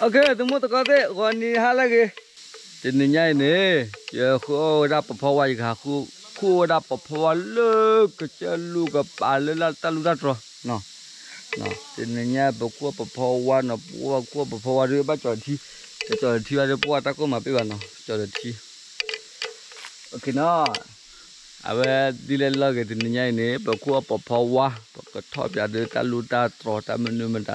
OK သုးမုၢ်သကိးသ့ၣ် ဂီၤနံၤဟါလၢအဂ့ၤ, တနံၤညါအံၤန့ၣ် ယဃုအီၣ်ဝဲဒၣ်ပဖီဝါ ယကဟးဃုအီၣ်ဝဲဒၣ်ပဖီဝါလၢ ကစၢၢ်လူၢ်ကပၤလၢတၢ်လူၢ်တၢ်တြီၤနီၤ. တနံၤညါပဃုအီၣ်ပဖီဝါနီၤ, ပဃုအီၣ်ပဖီဝါဒီး ဘၣ်ကၠီၤတထံ, ကစၢၢ်တထံဘၣ်ဒီး ပှၤတၢ်ကိၢ်မၤပ့ၢ်ဘၣ်နီၤ, ကစၢၢ်တထံ. OK နီၤ, အဝဲဒ်လဲၣ်လီၤဂ့ၤ တနံၤညါအံၤန့ၣ် ပဃုအီၣ်ပဖီဝါ ပကထီၣ်ပၠးဒီးတၢ်လူၢ်တၢ်တြီၤ တၢ်မနုၤမတၤနီ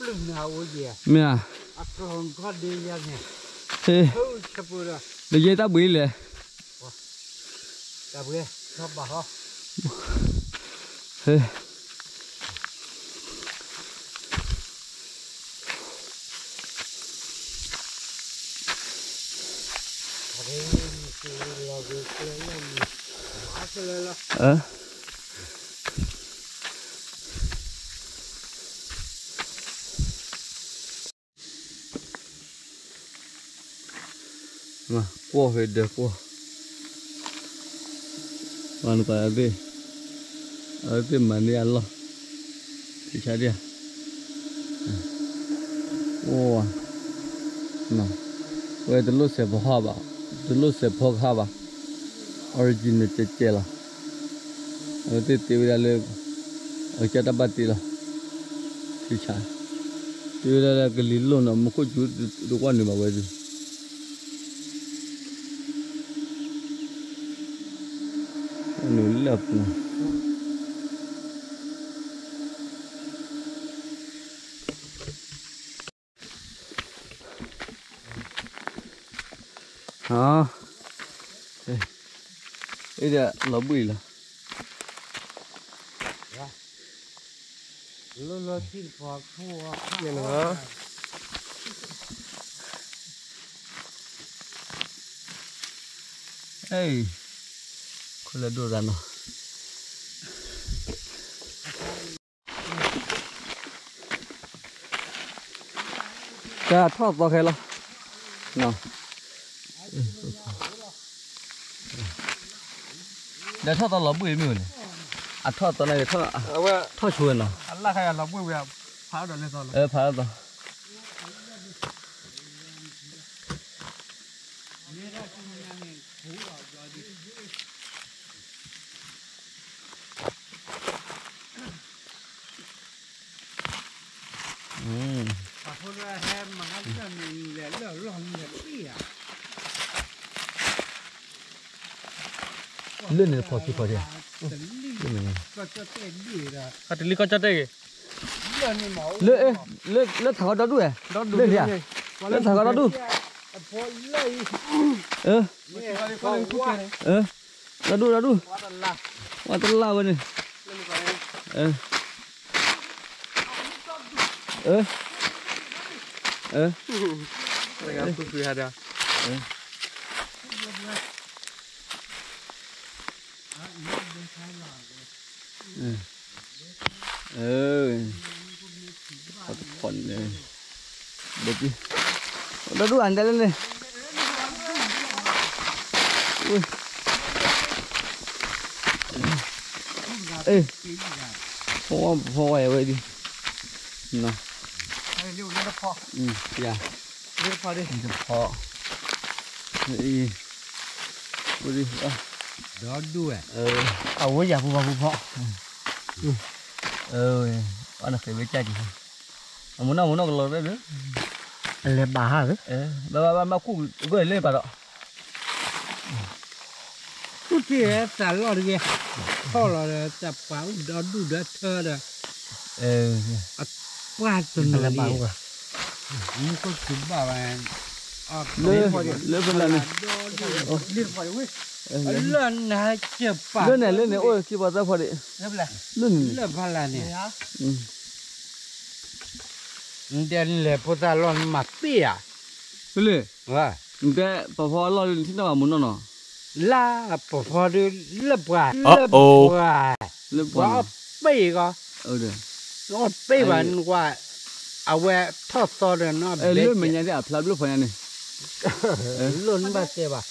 ၤ. နာ်က့အီၤဒီး ပဆိကမိၣ်သးဒီး ပဖီဝါဒီး ခဲထီၣ်တအါဒံးဘၣ် နာ်က့ဘၣ်ဃုလၢမုၢ်နုာ်တဖီမုၢ်ထီၣ် ပထီၣ်ကစၢၢ် ထီၣ်ပျိၢ်ဘိအံၤ, နတဟဲဒၢးခီၣ်ဖံး, ဒီးနဒၢးခီၣ်ဖံးဘၣ်, နကယီၢ်ဖှ့ဘ့ၣ်နီၤ, ဖှ့ဘ့ၣ်န့ၣ် အဝဲမၤတလံၤဘၣ်ခီၣ်သ့ယီၤ, မ့ၢ်ဧါ, ဟ့, ဒီးယဲတၢ်ဘှံးလဲၣ် ကွီၢ်ဖဲဒၢးကွီၢ်, အဝဲသ့ၣ်, အဝဲသ့ၣ်မၤန့ၢ်အလီၢ်, ထံဆါဒံးဧါ, အိၣ်, ဝဲတလိၣ်စဲးဖီဟးဘၣ်, တလိၣ်စဲးဖီကဟးဘၣ်, original ကဲကဲလီၤ, အဝဲသ့ၣ်တ့ဝဲဒၣ်လၢ အကစၢ်တၢ်ဘၣ်တ့လီၤ, ထံဆါ, တ့ဝဲဒၣ်လၢကလံၤလိၢ်နီၤ မူခိၣ်စူၤတကွၢ်နုာ်ဘၣ်ဝဲဒၣ်, နုာ်လၢပူၤ အံၤဒီးလီၤဘှံးလီၤ, ခိၣ်လၢဒိၣ်တၢ်နီၤ တၢ်ထီၣ်သီခဲလီၤ, ဒီးထီၣ်သီလီၤဘှံးမ့ၢ်ဝဲန့ၣ်, အထီၣ်သီန့ၣ် ထီၣ်ဆိဝဲနီၤ, ဖးလီၤသီ, လၢန့ၣ်တဖီခံဖီဒံး, လၢန့ၣ်, တလံကီၢ်ကၠီၣ်တဲၣ်ဂ့ၤ, လၢ, လၢထးခီဒီဒူၣ်ဝဲ, လၢန့ၣ်ဧါ, လၢထးခီဒီဒူၣ်, အ ဒီဒူၣ်ဒီဒူၣ်, ဝဲတလၢ်ဝဲန့ၣ်, အ, အ, အ, အ, အတဖီန့ၣ်, ဒီဒူၣ်အဒဲလၢန့ၣ်, အ, ဖီဝါဖီဝါအဝဲဒၣ်, ယ, တဖီ, အ, ဒီဒူၣ်ဝဲ, အဝဲယၤပူၤဖီပူၤဖီ, အ, အနဃ့ဝဲကၢ်က့ၤ, အမူနီၢ်မူနီၢ်ကလီၤဝဲဒၣ်, အလဲၤဘၣ်ဟး, ဘၣ်ဘၣ်ဘၣ်မၤခူၣ်ဂၢၢ်လၢပာ်ဒီး ခူၣ်ထံၣ်သးလီၢ်တဂ့ၤ, ထီၣ်လီၤဒီးတၢ်ပှၤအိၣ်ဒီဒူၣ်ဒီထၢဒီး, အပှၢ်တနီၤလံ, မူခိၣ်စူၤဘၣ်ဝဲ, လၢဖဲလဲၣ်န့ၣ်, လၢနၤကပာ်, လၢန့ၣ်လၢန့ၣ်အိၣ်ခံပှၤသၢဖီဒံး, လၢန့ၣ်, လၢဖဲလဲၣ်န့ၣ် နတဲနလဲၤဖိသၣ်လီၢ်နမၤပ့ၢ်ဧါ, ဖဲလဲၣ်, နတဲပှၤဖီအလီၢ်ဒုးနထံၣ်နီၣ်ဘၣ်မူနီၢ်နီၢ်, လၢပှၤဖီဒုးလၢပှၤ, လၢပှၤ, လၢပှၤအီၣ်ပ့ၢ်ကီး, အီၣ်ပ့ၢ်ဘၣ်နကွၢ်, အဝဲထီၣ်သီဒီးနီၢ်ဘဲ, လၢမဲာ်ညါဒ်အဖျါဘျုးဖီညါန့ၣ်, လီၢ်နဘၣ်တဲဘၣ်,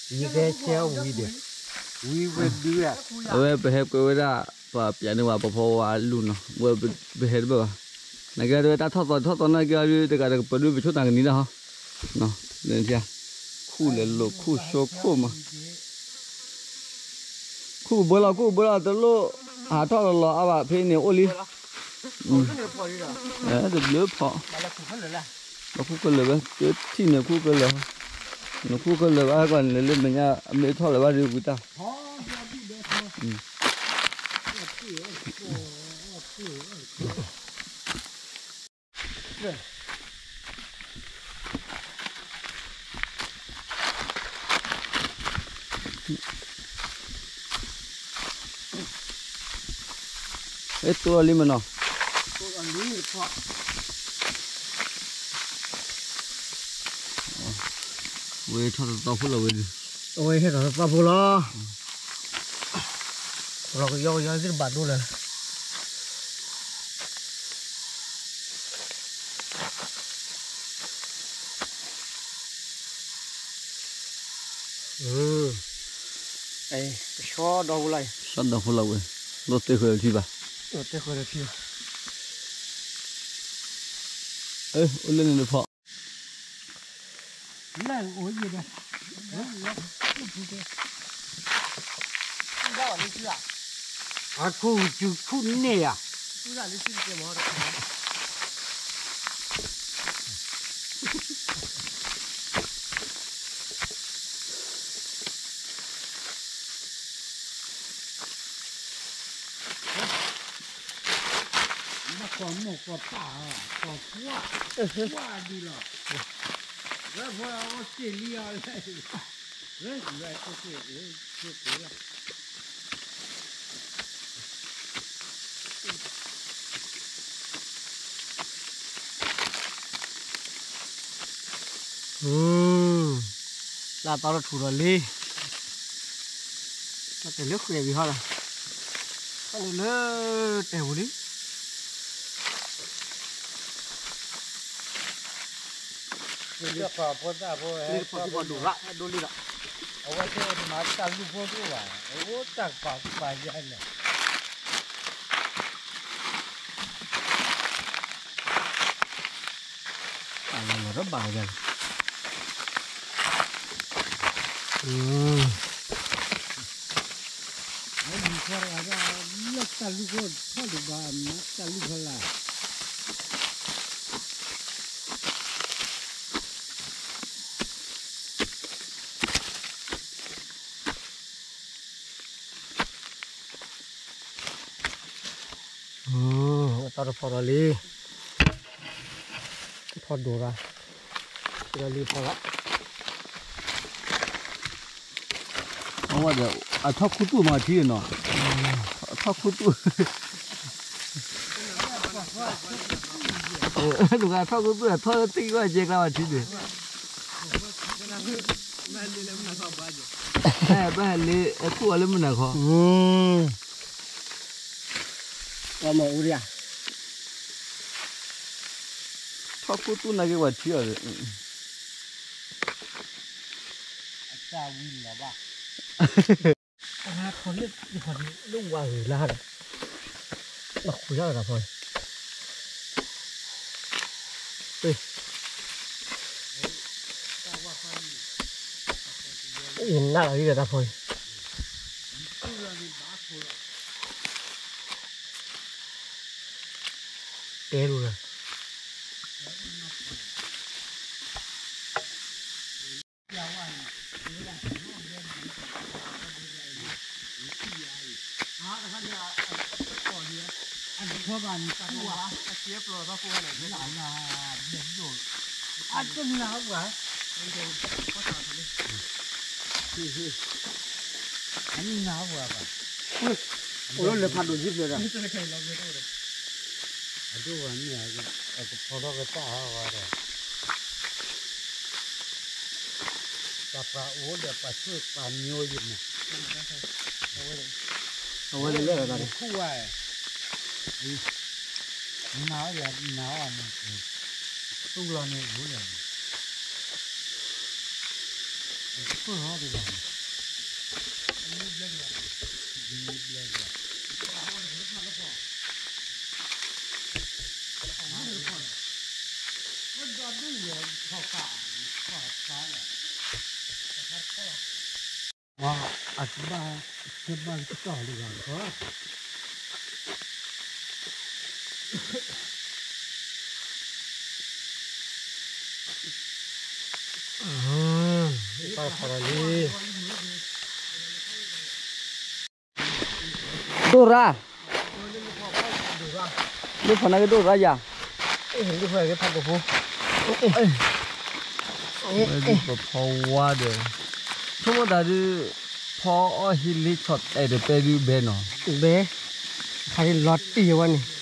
ယကဟဲဆဲအီၣ်ဝံၤဒီး, ဝံၤဝဲဒုး, အဝဲပဟဲကွဲးဝဲဒၣ်, ပှၤပျးန့ၢ်ဝဲပှၤဖီဝဲအလူၢ်နီၤ, ဝဲပဟဲတဘၣ်ဘၣ်, နကဲဒၣ်ဝဲတၢ်ထီၣ်သီထီၣ်သီနာ်က့အီၤဒုး တဂၤဒီးကပၢၤဒုးပဆိကမိၣ်တၢ်ကနံၤဒၣ်ဟီ, ခူၣ်လဲၤလိာ်ခူၣ်ဆိခိၣ်မး, ခူၣ်ကဘၢလီၤ ခူၣ်ကဘၢလီၤ တလိၣ်ဟးထီၣ်လီၤလီၤအါဘၣ် ဖဲအံၤန့ၣ်အိၣ်လံ, တဘျုးဖီ, လီၤခူၣ်ခဲလၢာ်ဝဲ တထံၣ်န့ၣ်ခူၣ်ခဲလၢာ်, နခူၣ်ခဲလၢာ်ဘၣ်ဟဲကွၢ်န့ၣ် လၢမဲာ်ညါအမ့ၢ်ထီၣ်လၢၤဘၣ်ဒုးဝံၤတၢ် အဲ တိၢ်အီၤလံမနီၤ, ဝဲထီၣ်တသီဖိလီၤဝဲဒုး, အဝဲဟဲထီၣ်တသီဖိလီၤ, လီၤကယီကယီသ့ၣ်တဘၣ်ဒိလၢ ကဆီဒီဖိလၢ, ဆီဒီဖိလၢဝဲ, လိၣ်တဲဃဲၤလၢထံဘၣ်, တဲဃဲၤလၢထံဘၣ်, အိၣ်လၢန့ၣ်တဖီ, လၢအိၣ်ယံၤဒီး, အခိၣ်စုခိၣ်န့ၢ်ယၤ ဘၣ်ကိးမိၢ်ကိးပၢ်, ကိးကွၢ်, ကွၢ်ဒ်လီၤ, ဝဲဖိအအိၣ်စ့ၢ်လံအီၤလဲၣ်, ဝဲ, ဝဲ, ဝဲ, လၢအသီလၢထူးဒီးလံ, တၢ်တဲလၢဃဲၤဝံၤဟီဒီး, တၢ်လၢလၢတဲဝံၤလံ, လၢပှၤဖိသၣ်ဖိဟဲ, ဒိလံဒီး, အဝဲသ့ၣ်မၤတၢ်လူၢ်ဖိတအိၣ်ဘၣ်, အိၣ်တၢ်ကပၤကပၤယဲလဲၣ် အလီၤတဘၣ်ယၤလီၤ, လၢတၢ်လူၢ်ဖိထီၣ်ဒံးဘၣ်, မၤတၢ်လူၢ်ဖီလာ် အတၢ်တဖီဒီးလံ, ဖီဒိၣ်ရၣ်, ဒီးလံဖီရၣ်, အဝဲဒီး အထီၣ်ခူသူၣ်မၤထံနီၤ, ထီၣ်ခူသူၣ်, တဂၤထီၣ်ခူသူၣ် ထီၣ်လၢသ့ၣ်ကီၢ်ကဲကျါမၤထံန့ၣ် ဘၣ်ဟဲလ့ အခိၣ်အီၤလၢမုၢ်နၤခီ, အမၤအူရၣ်, ထီၣ်ခူသူၣ်နာ်က့ၤဝဲထံအီၤ, အတၢ်ဝံၤလီၤဘၣ်, လၢဝါဂ့ၤလၢဟါဒီး, ဘၣ်ဃုာ်လၢတၢ်ဖီ, ယနၢ်လီၤလံဒီးတၢ်ဖီအံၤ, တဲလိာ်လၢ အတနၢ်ပှၤ, အနၢ်ပှၤဘၣ်, အိၣ်လၢလၢဖးဒိၣ်ယံၤဖျၢၣ်ဒီး အဒိၣ်ဝဲမ့ၢ် အကဖီထီၣ်ကစၢ်ဟီဝဲဒီး တၢ်ပှၤအိၣ်ဒီးပှၤဆူၣ်ပှၤမျိုးယမး အဝဲလဲၤလဲၤဝဲဒၣ် ခူၣ်ဝဲ နၤအီၤယၤ နၤအီၤမး သူၣ်လီၤန့ၣ်အိၣ်လဲၣ် ဖုၣ်ဟီၣ်တဂၤ အမ့ၢ်ဘျဲၣ်တဂၤ အမ့ၢ်ဘျဲၣ်တဂၤ အဝဲဒၣ်ဒူၣ်ယဲ ထီၣ်ကး ထီၣ်ကးလီၤ အကဘၣ် ကဘၣ်ကတီၢ်တဂၤဃီ တၢ်ဖီၣ်လံ ဒိၣ်ရၣ် ဒိၣ်ဖီၣ်န့ၣ်ကဒိၣ်ရၣ်ယၤ ဒိၣ်ဖီၣ်က့ၤဖးကဖိ ပဖီဝါဒီး ဆိကမိၣ်တၢ်ဒုး ဖီအီၣ်ဟံးလ့ဆီၣ်တဲာ်တပဲဒုးဘဲနီၤ ဘဲ ခါလံလီၤတံၢ်ဝဲန့ၣ် ကဆှီ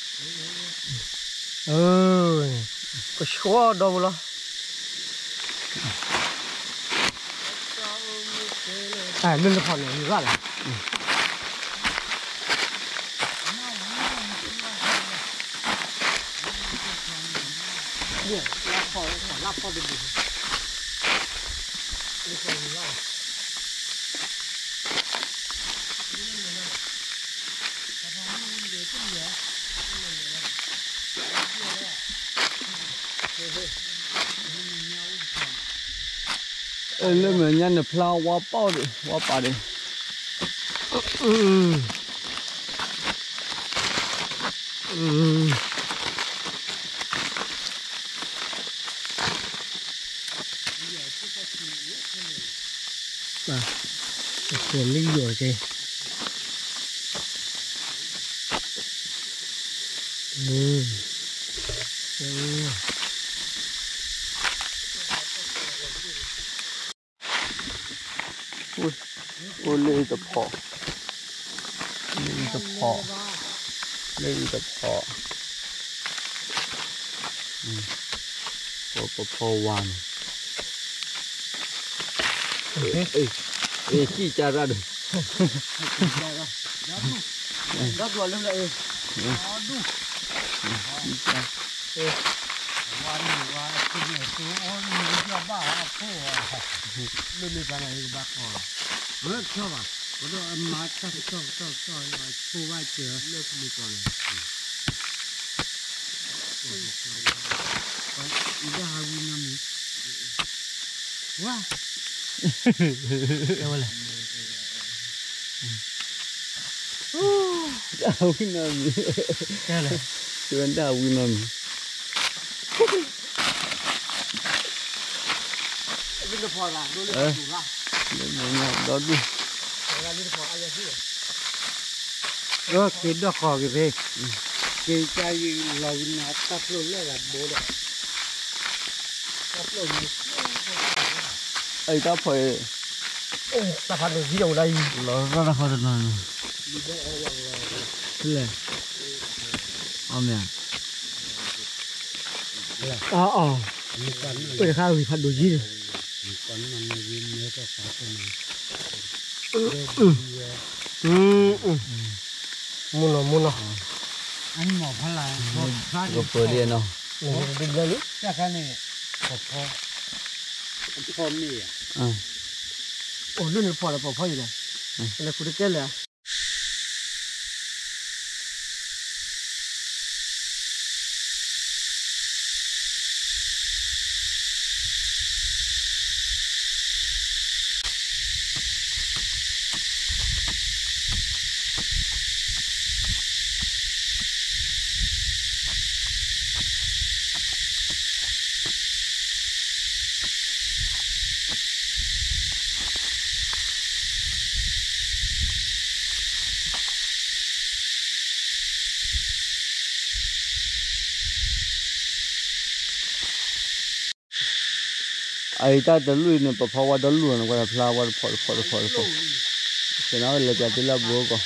ဒီဘိလီၤ လၢလၢဖီၣ်န့ၣ် ယူၤရၣ်လီၤ လၢဖီၣ်လၢဖီၣ်လၢဖီၣ်တဘိ လၢမဲာ်ညါန့ၣ်ဖျါဝါပာ်ဒံး ဝါပာ်ဒံး လၢယိာ်က့ အိၣ်လၢအံၤတဖီၣ်, လၢအံၤတဖီၣ်, လၢအံၤတဖီၣ်, ပဖီဝါန့ၣ်, အ့ၣ် ကံၣ်ကၢ်ရၣ်ဒီး, ဒီးလၢလၢအ့ၣ် လၢမ့ၢ်ပှၤန့ၣ် ကဘၣ်ကီၢ်လီၤ, လၢမ့ၢ်ပှၤန့ၣ် ကဘၣ်ကီၢ်လီၤ, အၢ ကထီၣ်ဘၣ်, ကဒီးအမၤတၢ်ကစီၣ်ကစီၣ်ကစီၣ် ဖိဘၣ်စၢၤ လၢမ့ၢ်ပှၤန့ၣ်, အံၤဒၣ်ဟးဝံၤနီတမံၤ, ဝါ တဲဝဲလဲၣ် ဒၣ်ဝံၤနီတမံၤ, တဲဝဲလဲၣ်, တဲဝဲဒၣ်ဝံၤနီတမံၤ, လၢမ့ၢ်ညါဒီဒူၣ်, က့ၤဒီၣ်ဃီၤက့ၤဖဲ, က့ၤကါယံၤလီၤကနၤတၢ်ဖျိလၢဂၤဘိဒီး, တၢ်ဖျိန့ၣ် အံၤတၢ်ဖီၣ်အံၤ, တၢ်ဖးဒိၣ်ကံဒီးဝဲဒၣ်အံၤ, လီၤရၣ်တၢ်ဃီတနီၤနီၤ, ဖဲလဲၣ်, အီၣ်မ့ၢ်ဧါ, အီၣ်အီၣ်, ပတခါဝံၤဖးဒိၣ်ကံဒီး, မုၢ်နီၤမုၢ်နီၤ, ကပၢၤလံနီၤ, တၢ်ခါန့ၣ်, ဖီမ့ၢ်ဧါ, အိၣ်လၢန့ၣ်ဖီၣ်ဒီးပှၤဖီအံၤလဲၣ်, လဲၤဃုတကဲလဲၣ် အအံၤတၢ်တလူၢ်အံၤန့ၣ် ပဖီဝါဒီလူၢ်န့ၣ် ကွၢ်တဖျါဝါတဖီၣ်တဖီၣ်တဖီၣ်တဖီၣ်, ဆ့ၣ်နီၤဝဲလဲၤပၠးသုလၢအဘူးအကီၢ်,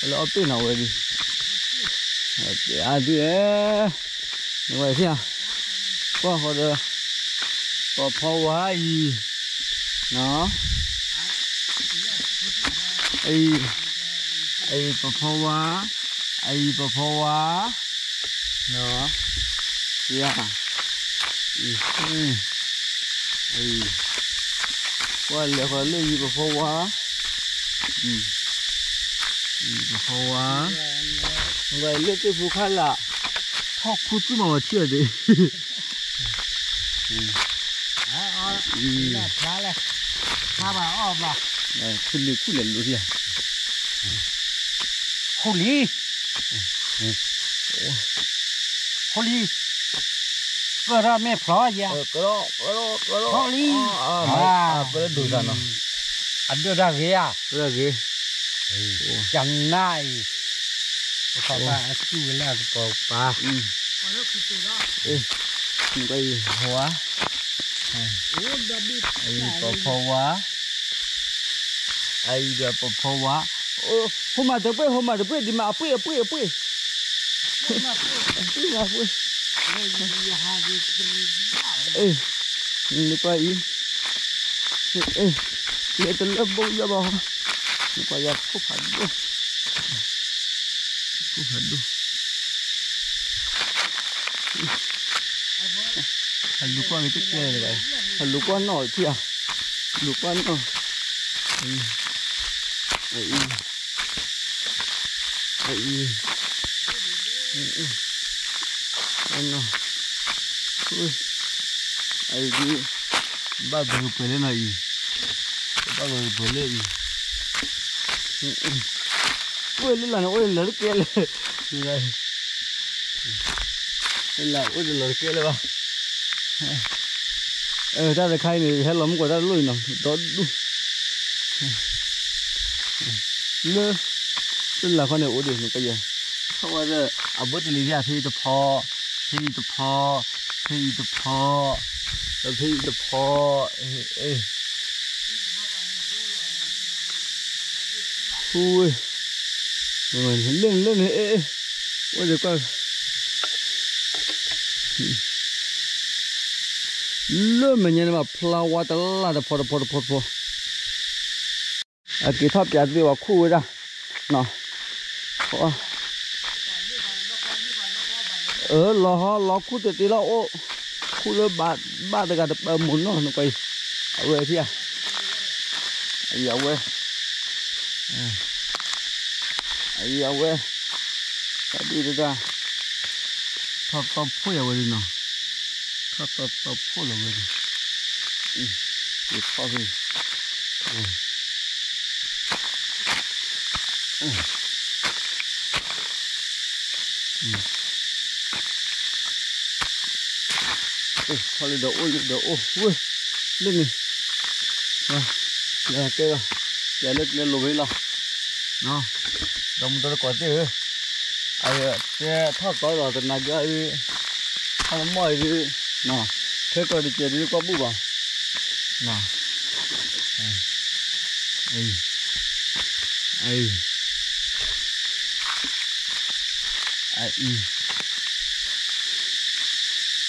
လၢအီၣ်ပ့ၣ်နီၤဝဲဒၣ်, အါဒုး, နဝဲၢ်ဖၠၣ်, ကွၢ်ဃီဒီး, ပီၤဖီဝါအံၤ, နီၤ, အံၤ, အံၤပီၤဖီဝါ, အံၤပီၤဖီဝါ, နီၤ, ယၤ, အံၤ, အံၤ, ကွၢ်လဲၤဃီလၢယံၤပီၤဖီဝါ, ယံၤပီၤဖီဝါ, လၢသ့ၣ်ဖိခါလာ်, ထီၣ်ခူသူၣ်မးဝဲထံၣ်အီၤဒ့ၣ် အံၤ, ခူလံၤခူလဲၤလိၤထံၣ်ဧါ, ခူလံၤ, ခူလံၤ, ကၢထီၣ်မ့ၢ်ဖျိယၤ, ခူလံၤ, ကၢထီၣ်ဒိၣ်သးနီၤ, အဒိၣ်တၢ်ဂ့ၤဧါ, တၢ်ဂ့ၤ, ကနၣ်အံၤ, ပကပာ်အသူၣ်ဝဲလၢအကပီၤပၤ, အံၤ, ဟိဝါ, အံၤပီၤဖီဝါ, အံၤဒီးပီၤဖီဝါ, ဟိမၤတပှ့ၢ် ဟိမၤတပှ့ၢ် ဒ်မးအပှ့ၢ် အပှ့ၢ် အပှ့ၢ်, အပှ့ၢ် မၤပှ့ၢ်, နကွၢ်အံၤ, လၢတလၢဘိယီၢ်ဘၣ်, နကွၢ်ယၤခိၣ်ဖးဒိၣ်, ခိၣ်ဖးဒိၣ် အလူၤကွၢ်က့ၤတကဲလၢၤဘၣ်, အလူၤကွၢ်နီၣ်ထံၣ်ဧါ, လူၤကွၢ်နီၣ်, အံၤ, အံၤ, အံၤ, အံၤ, အံၤဒ်, ဘၣ်ဘၢကပှဲၤလၢနီၤအံၤ, ဘၣ်ဘၢကပှဲၤလၢအံၤ, အိၣ်လၢလီၤန့ၣ် အိၣ်လၢလီၤတကဲလၢၤ, လၢလီၤအိၣ်လၢလီၤတကဲလၢၤဘၣ်, တၢ်တခါအံၤန့ၣ် ဟဲလီၤမုၢ်ကီးတၢ်တလိၣ်အံၤနီၤ ဒီဒူၣ်, လၢ, လၢလၢခီန့ၣ်အိၣ်ဒံးနကယဲၢ်, ထီၣ်ဝဲဒၣ်, အဘိတလံၤဒၣ်ဖဲအံၤတဖီ, ဖဲအံၤတဖီ, ဖဲအံၤတဖီ, ဖဲအံၤတဖီ, အ့ၣ် ဝဲ, လၢန့ၣ်လၢန့ၣ် အ့ၣ်, ဝဲဒၣ်ကွၢ်, လၢမဲာ်ညါန့ၣ်ဘၣ် ဖျါဝါတလၢ်တဖီတဖီတဖီတဖီ, အက့ၤထီၣ်ပၠးသ့ၣ်ဝဲခူၣ်ဝဲဒၣ်, နီၤ, အၢ လီၤဟီ လီၤခူၣ်တသ့လီၤအိၣ်, ခူၣ်လၢဘၣ်တဂၤတပၢမိၢ်နီၢ်နကွၢ်အံၤ, အဝဲထံၣ်ဧါ, အံၤအဝဲ, အံၤအဝဲ, တၢ်ဒုၣ်တၢ်ဒါ, ထီၣ်သီဖှိၣ်အဝဲဒၣ်နီၤ, ထီၣ်သီသီဖှိၣ်လီၤဝဲဒၣ်, ယထီၣ်ဖဲ ထီၣ်လၢဒီးအိၣ်လၢဒီးအိၣ်ဝဲ, လၢန့ၣ်, လၢကဲလီၤ, ယၤလၢကျဲလိၤဝဲလီၤ, ဒီးမူဒီတကိးသ့ၣ်ဧၢ, အတဲထီၣ်သီလီၤသနာ်က့အံၤ, ထီၣ်လၢမီၢ်အံၤဒုး, ခဲကီးတကဲးဒုးကွၢ်ဘူၣ်ဘၣ်, အံၤ, အံၤ, အံၤ,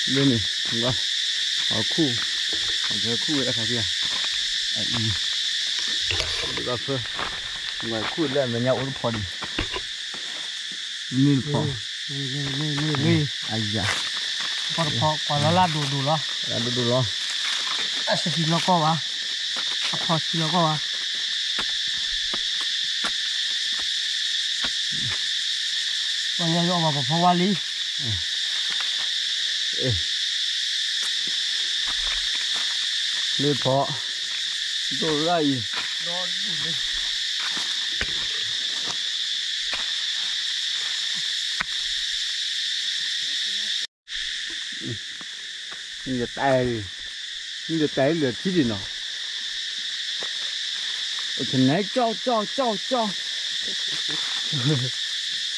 လၢန့ၣ်, အီၤခူၣ်, အီၤခူၣ်ဝဲဒၣ်ခါထံၣ်ဧါ, အံၤ, ဘၣ်ဖၢ, ခူၣ်လၢအမဲာ်ညါအိၣ်တဖီဒံး, မ့ၢ်တဖီ, အယၤ, ပှၤလၢလၢဒိၣ်ဒိၣ်လီၤ, လၢဒိၣ်ဒိၣ်လီၤ, အဆံးဆံးလီၤကီၢ်ဘၣ်, အဖီဆံးလီၤကီၢ်ဘၣ် ပှၤညါယအီၣ်ဘၣ်ပီၤဖီဝါလံ, လၢဖီ, ဒိၣ်ရၣ်အံၤ, နတၢ်, နတၢ်လၢထံ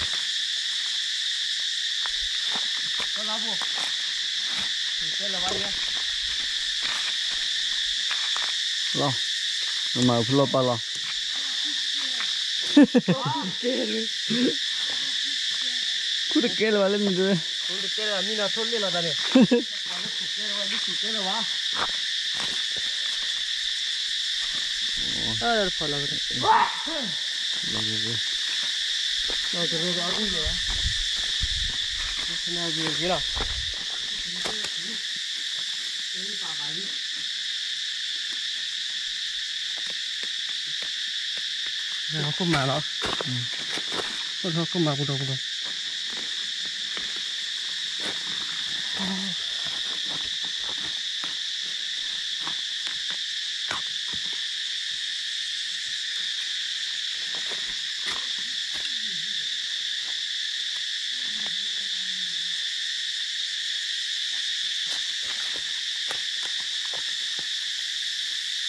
ဒံးနီၤ, အိၣ်ခနဲကၠီကၠီကၠီကၠီ လီၤ, နမၤဖုလီၤပာ်လီၤ, ခူၣ်တကဲလၢၤဘၣ်လၢမံၤတဝဲ, ခူၣ်တကဲလၢၤဘၣ် မံနီၤထိၣ်လ့ၣ်လီၤတၢ်န့ၣ်, လၢခူၣ်ကဲလၢၤဘၣ် လၢခူၣ်ကဲလၢၤဘၣ်, တဖီလီၤကဒီး, လီၤကဒီးအီၣ်ဒံၣ်လီၤ, လီၤ, ခိၣ်မးလီၤ, ခိၣ်မး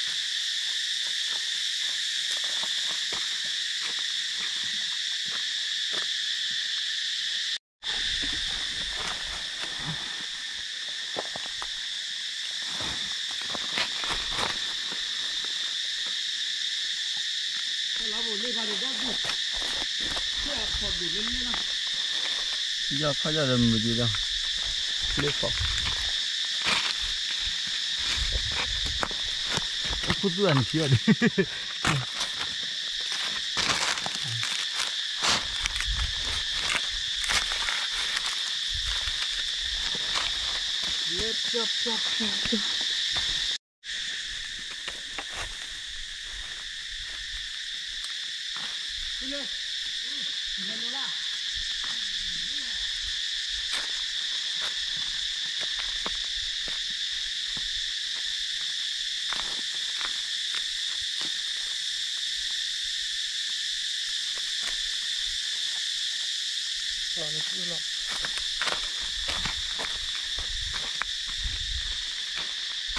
ကဒီးကဒီး. ယီၢ်ခီၣ်ယီၢ်ဒီးမုာ်က့ၤဒီး, လ့ၣ်ဖီ, ခူသူၣ်အနထံအီၤဒံး, လၢပျီပျီပျီပျီ လီၤ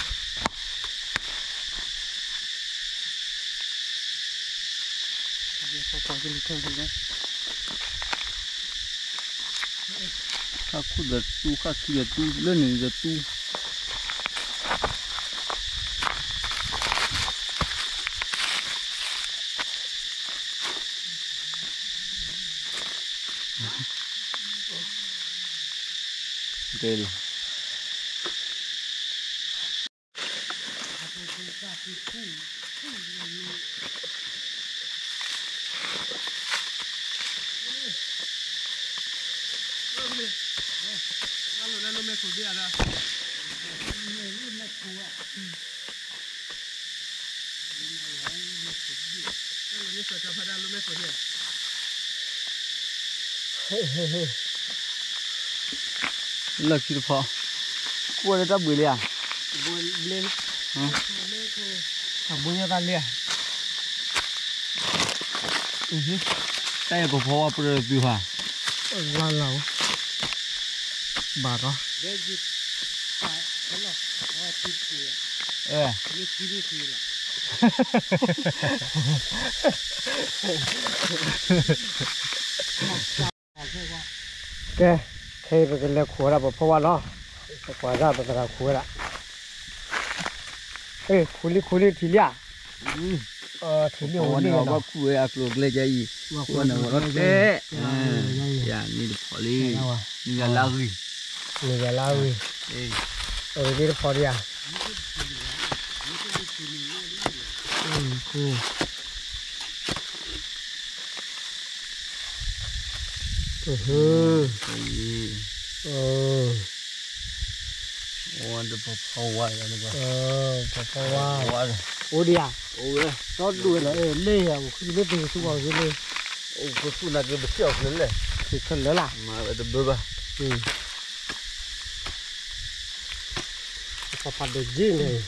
န့ၣ်လီၤ. ဃၣ်ခူၣ်ဒီးတူၢ် ဃၣ်ခံဒီးတူၢ် လၢန့ၣ်ဒီးတူၢ်. ကဲလံ. လၢခံတဖီ, ကွၢ်လၢတၢ်ဘှံးလံဧါ, ဘှံးလံ, အဘှံးညါတၢ်လံဧါ, တၢ်အဲၣ်ပဖီဝါပြၢသုဟါ, လၢလၢ, ဘၣ်ဒီး ကဲ, ခဲအံၤပကလဲၤခိးဝဲဒၣ်ပဖီဝါလီၤ. ပကွၢ်ဒၣ်ပသရၣ်ခိးဝဲဒၣ်. ခိးလံ ခိးလံ ထံၣ်လံဧါ. ထံၣ်လံ အိၣ်လံ ဘၣ်ခူၣ်ဝဲအကျိၤအကျဲကအံၤ, ဝဲန့ၣ်ဝဲလီၤတဲ, ယၤန့ၣ်တဖီလံ, နံၤယၤလါဂ့ၤ, နံၤယၤလါဂ့ၤ, အိၣ်လံတဖီဒံးဧါ. ဝါဒီးပဖီဝါ, ပဖီဝါ, အိၣ်ဒံးဧါ, ဒီဒူၣ်ဝဲလီၤ, လ့ၣ်ဧါ, အိၣ်လၢပကဆူၣ်ပှၤကဆူၣ်လ့ၣ်, အိၣ်ကဆူၣ်နာ်က့ပထံၣ်အီၤခဲလၢာ်, ခဲလၢာ်လၢ်, မၤဝဲတဘၢဘၣ်. ပဖီဖးဒိၣ်က့န့ၣ်,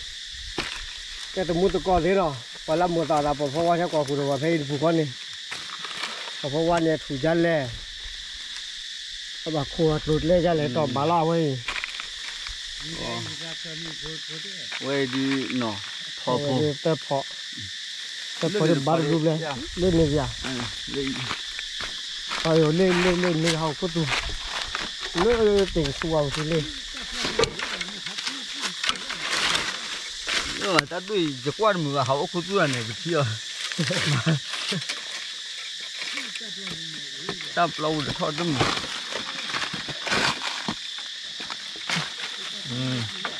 ကဲတမူတကိးသ့ဒီး ပှၤလၢမိၢ်သးသး ပဖီဝါဆဲကွၢ်ဃုာ်ဒီးပှၤဖဲအံၤတပူၤဃီန့ၣ်, ပဖီဝါန့ၣ်ထူၣ်ဒ်လဲၣ်, အဘၣ်ခိၣ်အကျိၤကျဲဒ်လဲၣ် တီၢ်ဘၣ်လီၤအဝဲအံၤ, ဝဲဒ်နီၤ, ဖီဖိ, သၢဖီ, သၢဖီဒ်ဘၣ်တဒူၣ်ဘျဲၣ်, လၢန့ၣ်ယၤ, လၢ လၢ လၢ လၢဟီၣ်ခိၣ်သူ, လၢသ့ၣ်ကဆူၣ်ဝါပူၤလၢ တၢ်ဒိၣ်အံၤ ယကွၢ်တမုာ်ဘၣ် ဟးအိၣ်ခိၣ်သူတၢ်န့ၣ် ပထံၣ်အီၤ, တၢ်ပျီပူၤတထီၣ်တမုာ်.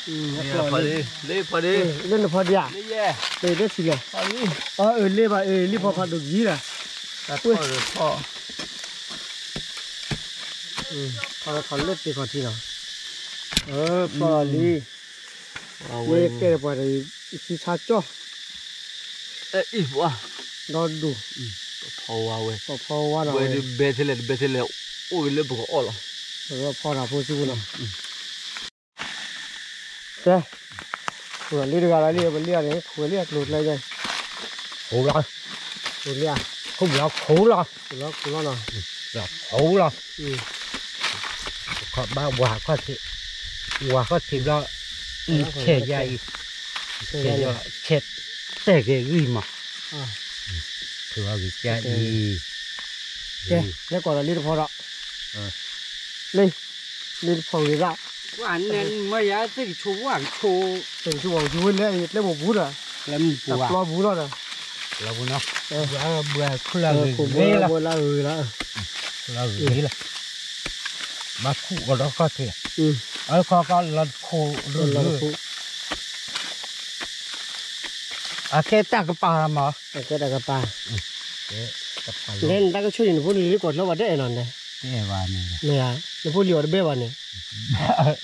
လ့ၣ်ဖီဒ့, လ့ၣ်နဖီဒ့ဧါ, လ့ၣ်ယဲ, လ့ၣ်တထံၣ်လဲၣ်, အၢ လ့ၣ်ဘၣ်အၢ လ့ၣ်ဖီဖးဒိၣ်ကံလၢ်, တၢ်ထီၣ်တထီၣ်, ထီၣ်ထီၣ်လၢသ့ၣ်ခီၣ်ထံးလီၤ, ပျီလီၤလံ, မ့ၢ်ကဲပှၤတအံၤ သံဆါကၠီ အအံၤဝါ, ဒီဒူၣ်, ပဖီဝါဝဲ, ပဖီဝါဒီးဝဲ, ဘဲထဲလဲၣ် တဘဲထဲလဲၣ်, အိၣ်ဂ့ၤလၢပကအီၣ်လီၤ, ပဖီတၢ်ဖိစုပူၤလီၤ, ကဲ, လ့ၣ်တဂၤလီၤလံ ပလ့ၣ်အီၤန့ၣ် ခိၣ်လံအကျိၤကျဲယဲ, ခိၣ်လီၤ, ခိၣ်လံ, ခိၣ်လီၤ ခိၣ်လီၤ, ခိၣ်လီၤ, ခီဘၣ်ဝၤခီၣ်ထံး, ဝၤခီၣ်ထံးဘျီ, ဆဲးယါအံၤ, ဆဲးယါ, ဆဲးတဲာ်က့ၤဂံၢ်မး, ထုးအီၤဂ့ၤကါအံၤ, ကဲ, လဲၤကွၢ်ဒီးလ့ၣ်တဖီဒီး, လ့ၣ်, လ့ၣ်တဖီဂ့ၤဒၣ်, ဝဲန့ၣ်မ့ၢ်ယၤသ့ၣ်ကဆိဝဲကဆိ, သ့ၣ်ကဆိဝဲကဆိဝဲလဲၣ် ယကျဲမိၢ်ပူၤဒီး, ကျဲမိၢ်ပူၤ, တၢ်ပျီပူၤလီၤဒီး, ပျီပူၤနီၤ, ဘှဲခူၣ်လၢဂ့ၤဂ့ၤလီၤ, ခူၣ်လၢဂ့ၤဂ့ၤလီၤ, ဘၣ်ခူၣ်ကဒီးခီၣ်ထံး, အခီခီလီၤတခိၣ်, လီၤတခိၣ်, အကဲတၢ်ကပၤမး, အကဲတၢ်ကပၤ, လဲၤနတၢ်ကဆိၣ်အံၤ နဖိလံၤလၢကွၢ်ချၢဘၣ်တအဲၣ်နီၤန့ၣ်, တအဲၣ်ဘၣ်န့ၣ်, နဖိလံၤအီၤတဘဲဘၣ်န့ၣ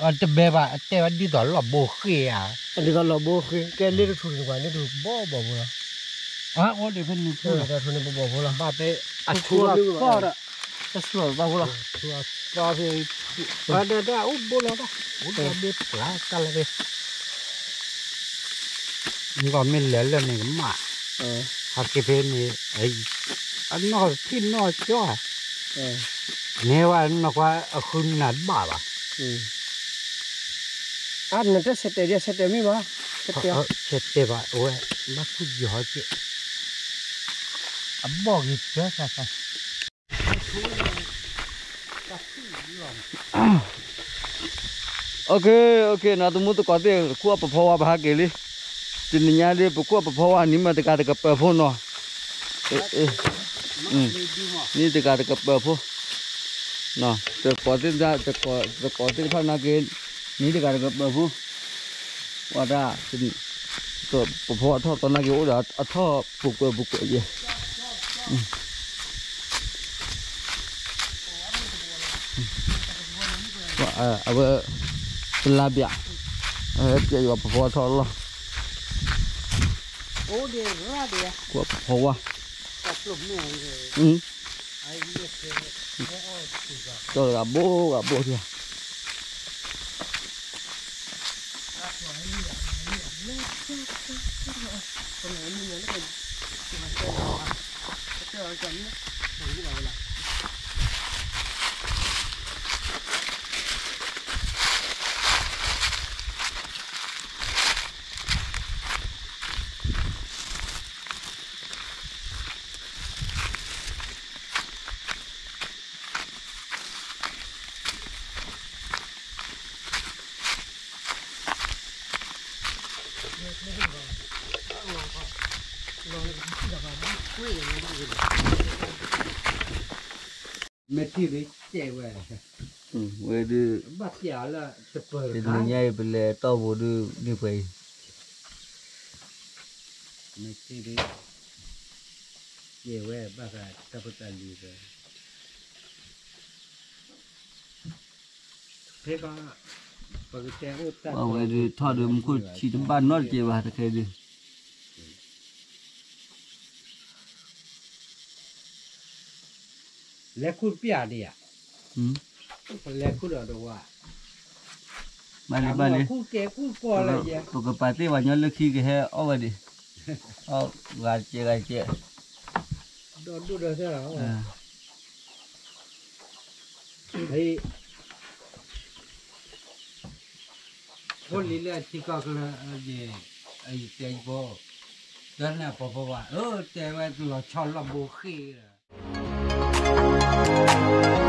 ်, တဘဲဘၣ် အတဲဝဲဒ်သိးလီၢ်ဘိဃ့ဧါ, ဒ်သိးလီၢ်ဘိဃ့ ကဲလ့ၣ်တထူၣ်န့ၣ်ကွၢ် လ့ၣ်တထူၣ်ဘီဘီဖိလီၤ, အိၣ်ဒံးဖဲန့ၣ်ထူၣ်, တၢ်ထူၣ်န့ၣ်ဘီဘီဖိလီၤ, ဘၣ်တဲ, အထူၣ်လီၤသီဒီး, တၢ်ထူၣ်လီၤသီဖိလီၤ, ထူၣ်သီဖဲ, ပှၤဒီးတၢ်အိၣ်ဘိလီၤတၢ်, အိၣ်ဒီးဘ့ၣ်ပျၢ်တၢ်လီၤဖဲ နကီၢ်မ့ၢ်လဲၤလၢန့ၣ်ကမၣ်, ဟးက့ၤဖဲန့ၣ်, အနီၢ်ထံၣ်နီၢ်ကၠီ, န့ၢ်ဝဲနီၢ်ခွါအဃုနၤတဘၣ်ဘၣ်, အနတဆဲးတဲာ်ဒ်ဆဲးတဲာ်မ့ၢ်ဘၣ်, ဆဲးတဲာ်ဘၣ်အဝဲ, ဘၣ်ခူၣ်ယီၤက့, အဘီၣ်ဂ့ၤတၢ်တၢ်တၢ် OK, OK, နီၤ သမူသကိးသ့ၣ် ခိၣ်ပဖီဝါပဟးက့ၤလံ, တနံၤညါဒ် ပခိၣ်ပဖီဝါနံၤမ့ၢ်တဂၤတကပၢၤဖိနီၤ, နံၤတဂၤတကပၢၤဖိ, သကိးသ့ၣ်တဖၣ်နာ်က့ၤ, နံၤတဂၤတကပၢၤဖိ, ဝဲဒၣ် ပဖီဝါထီၣ်သီနာ်က့ၤ အိၣ်ဒီးအထီၣ်ပူၤကွဲးပူၤကွဲးယဲၢ် အဝဲ တလါဘၣ်, ပျဲယွၤပဖီဝါထီၣ်လီၤ, ပဖီဝါ, ကၢ်ဂၤဘိဂၤဘိထံ မ့ၢ်ထံၣ်လံကဲဝဲ, ဝဲဒုး, ဘၣ်ပျဲလၢတပၢၤတခါ, တနံၤညါအံၤ ပလဲၤတီၢ်ဘိဒုးန့ၢ်ပှဲၤအံၤ, မ့ၢ်ထံၣ်လံ, ကဲဝဲဘၣ်ဃးတၢ်ဖိတၢ်လံၤဒီး ပဝဲဒုးထီၣ်ဒီးမူခိၣ်ထံတဘၣ်နီတကဲဘၣ်တခဲဒုး, လဲၤခူၣ်ပျၢ်ဒံးဧါ, ပလဲၤခူၣ်ဒီးတဝါ, ဘၣ်လံဘၣ်လံ, ပကပာ်သ့ၣ်ပှၤညီလၢခံကဟဲအီၣ်ဝဲဒံး, အီၣ်ဂၤတကဲဂၤတကဲ, ဒီဒူၣ်ဒီထၢၣ်လီၤ, ဖိလံၤလၢအထံကီၢ်ကလၢ, အံၤတဲယဖိ, ဒီးန့ၣ်ပှၤဖိဝါ, အၢ တဲဝဲတလီၤဆီလီၢ်ဘိဃ့ဒီး